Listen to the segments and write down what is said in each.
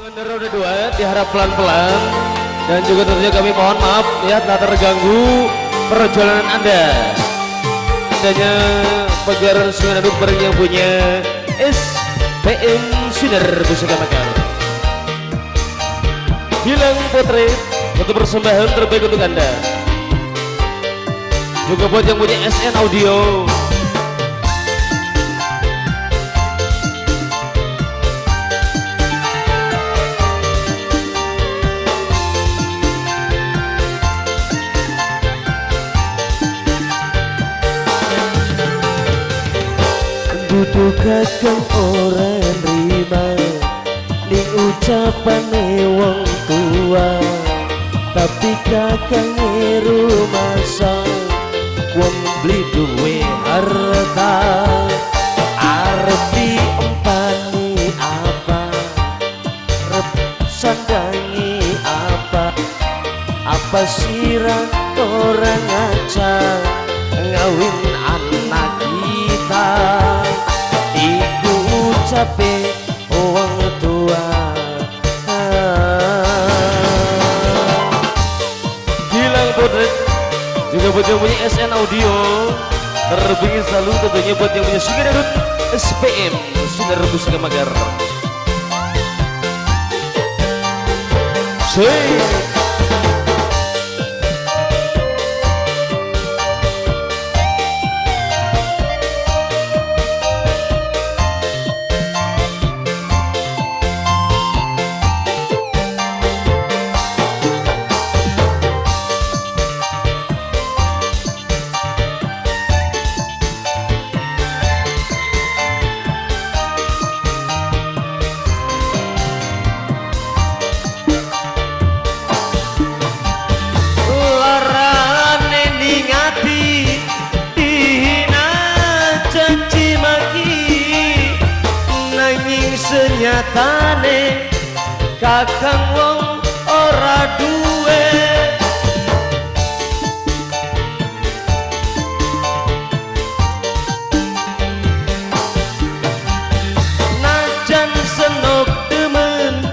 Pengendara roda dua diharap pelan-pelan dan juga tentunya kami mohon maaf ya telah terganggu perjalanan Anda. Adanya pagelaran Sungai Dangdut bareng yang punya SPM Sinar Pusaka Mekar. Gilang Potret untuk persembahan terbaik untuk Anda. Juga buat yang punya SN Audio. Dudu kakang ora nrima ning ucapane wong tua, tapi kakang rumasa wong beli duwe harta. Arep diempani apa, arep sandangi apa, apa sira ora ngaca ngawin anak kita. Iku ucape wong tua. Gilang Potret juga buat yang punya SN Audio terbingin selalu, tentunya buat yang punya Sungai Dangdut SPM Sinar Pusaka Mekar. Senyatane kakang wong ora duwe. Najan senok demen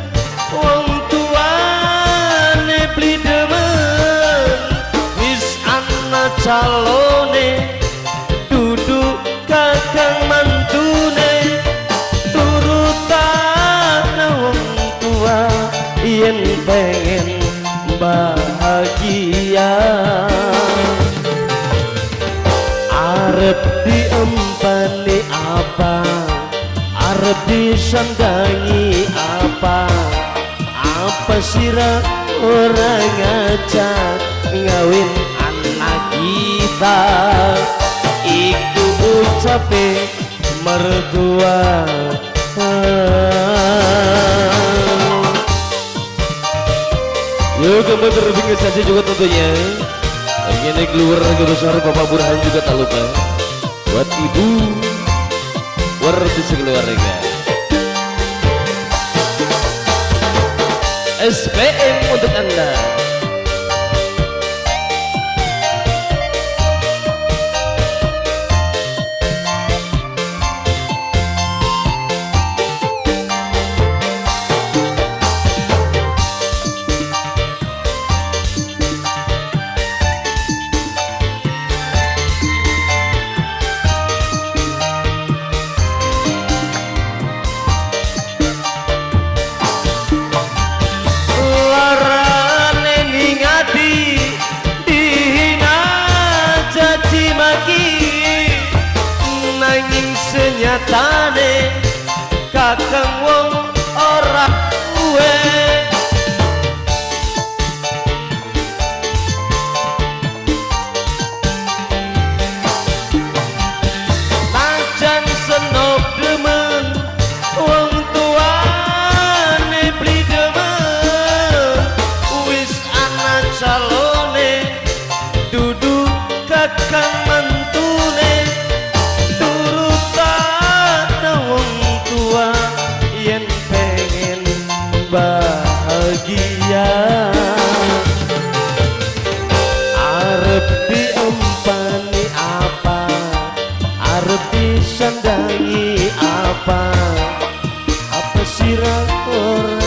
wong tuane beli demen, wis ana calone dudu kakang mantune. Yen pengen bahagia arep diempani apa, arep disandangi apa, apa sira ora ngaca ngawin anak kita. Iku ucape mertua. Yuk kembali terbingin saja juga tentunya ingin keluarga besar Bapak Burhan juga tak lupa buat Ibu warga sekeluarga SPM untuk Anda. Senyatane kakang wong ora duwe. Najan senok demen wong tuane beli demen, wis ana calone dudu kakang mantune. Yen pengen bahagia arep diempani apa, arep disandangi apa, apa sira ora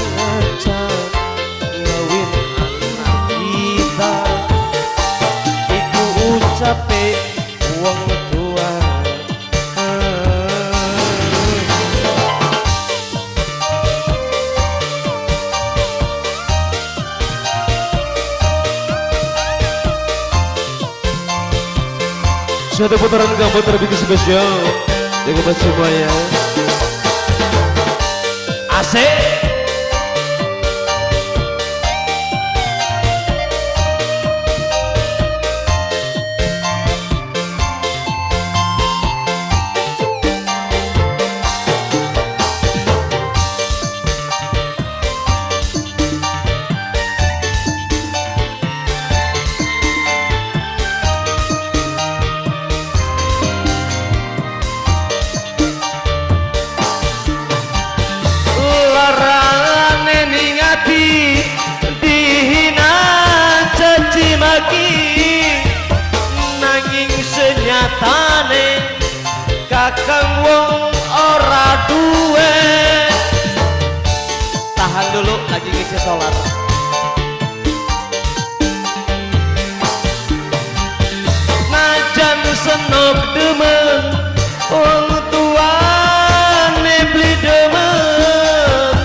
Satu putaran kamu terbikin spesial dengan semuanya. Asik. Nanging senyatane kakang wong ora duwe. Tahan dulu lagi ngisi solar. Najan senok demen wong tuane beli demen,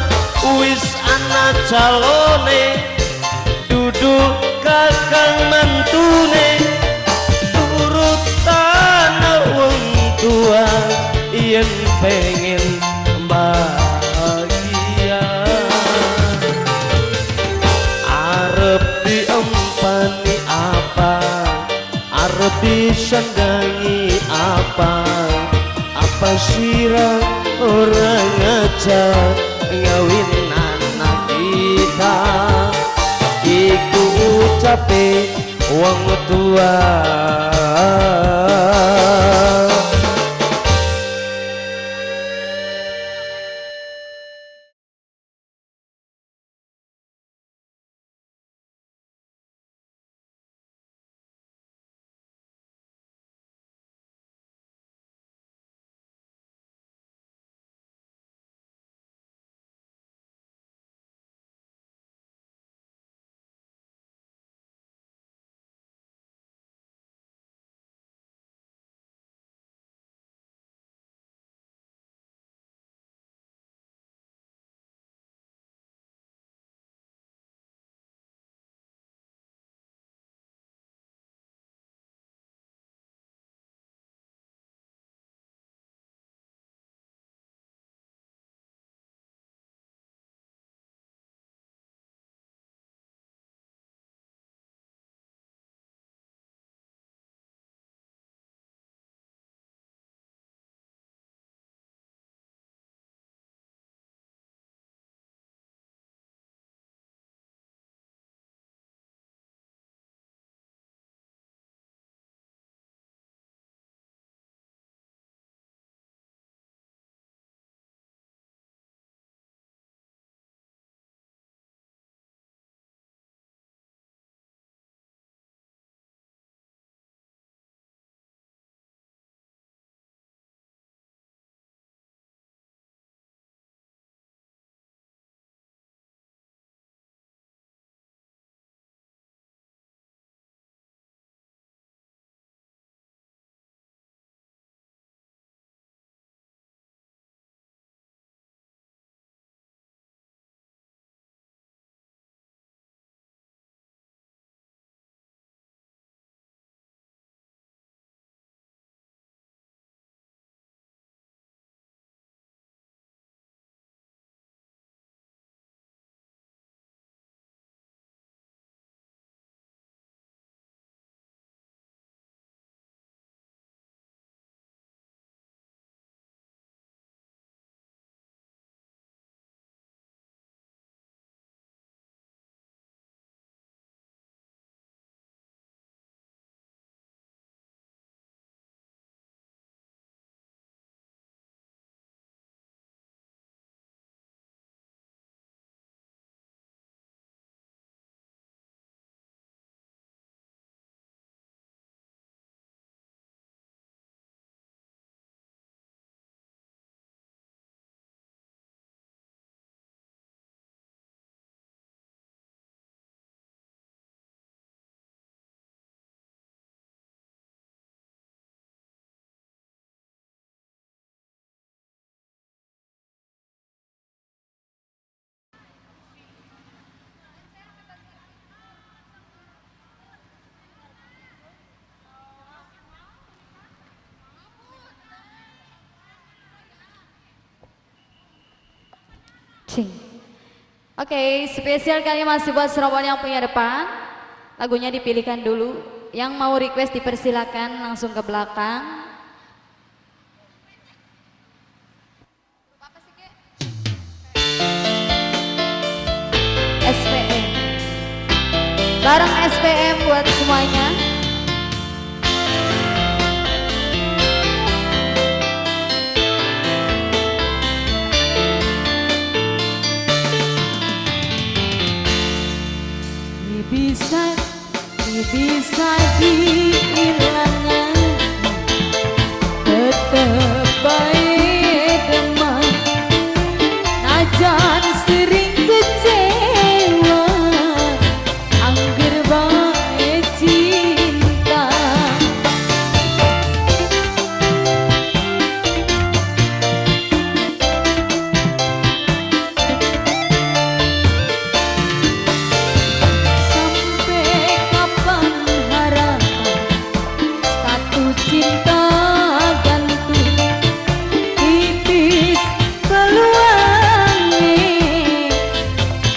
wis ana calone duduk kakang mantune, turutan wong tua yen pengen bahagia. Arep diempani apa, arep disandangi apa, apa sira ora ngajak ngawin anak kita. Iku ucape wong tua. Cing. Oke, spesial kali masih buat Serobon yang punya depan. Lagunya dipilihkan dulu. Yang mau request dipersilakan langsung ke belakang. SPM. Bareng SPM buat semuanya. Bisa dihilangkan, tetep baik teman. Najan sering kecewa, angger bae cinta. Sampai kapan harapan status cinta gantung, tipis peluange,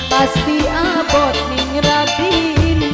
pasti abot ning rabine.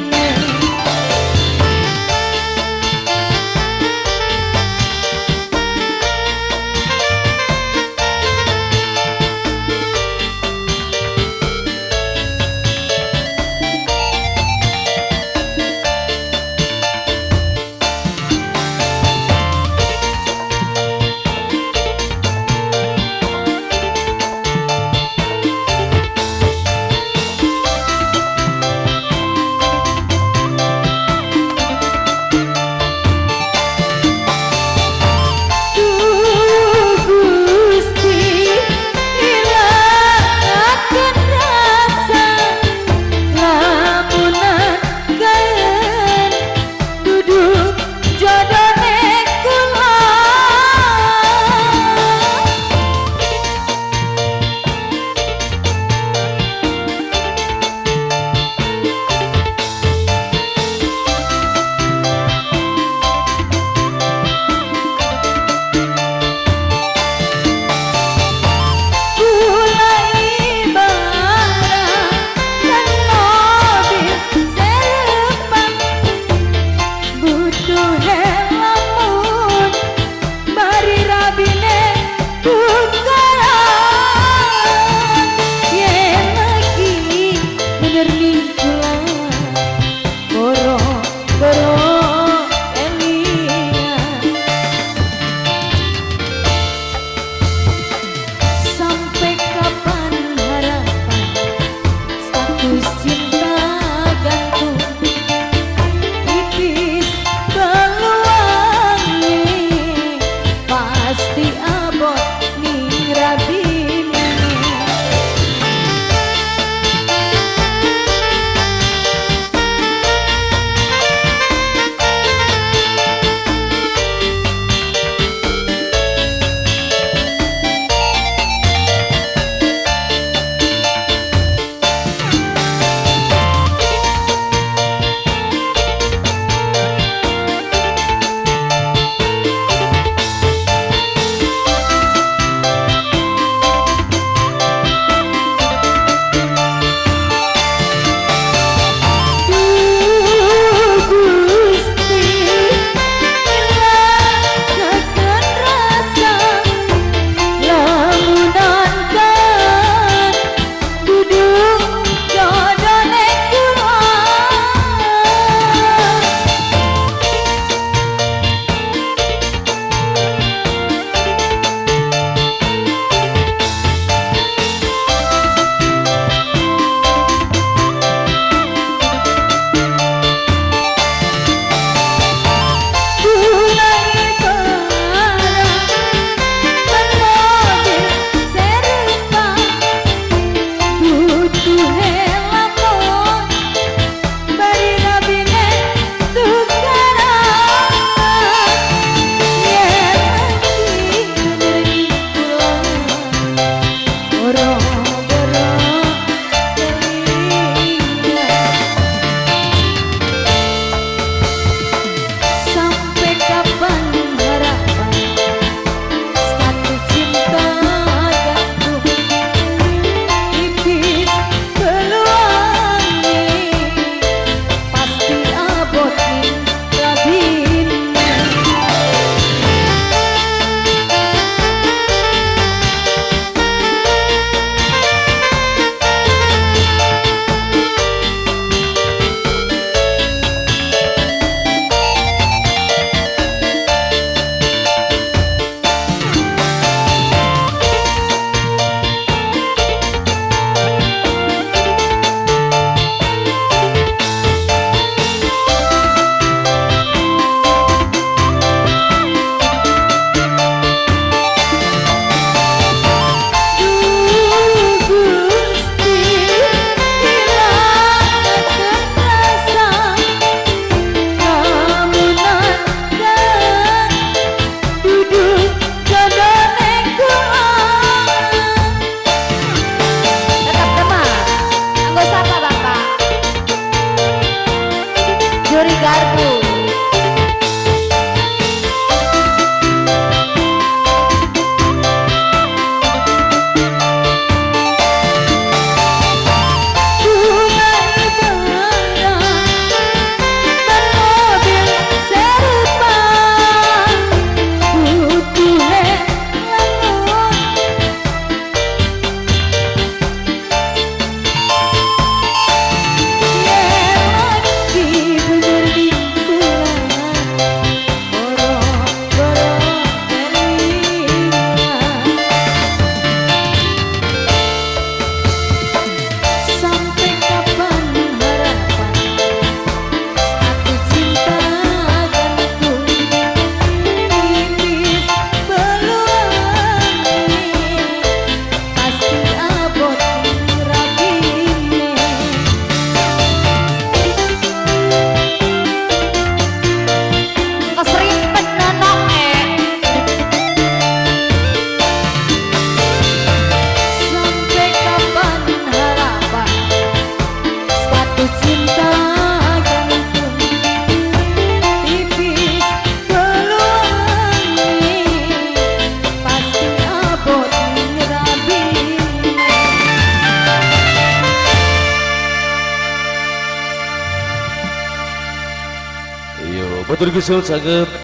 Betul gisul sangat.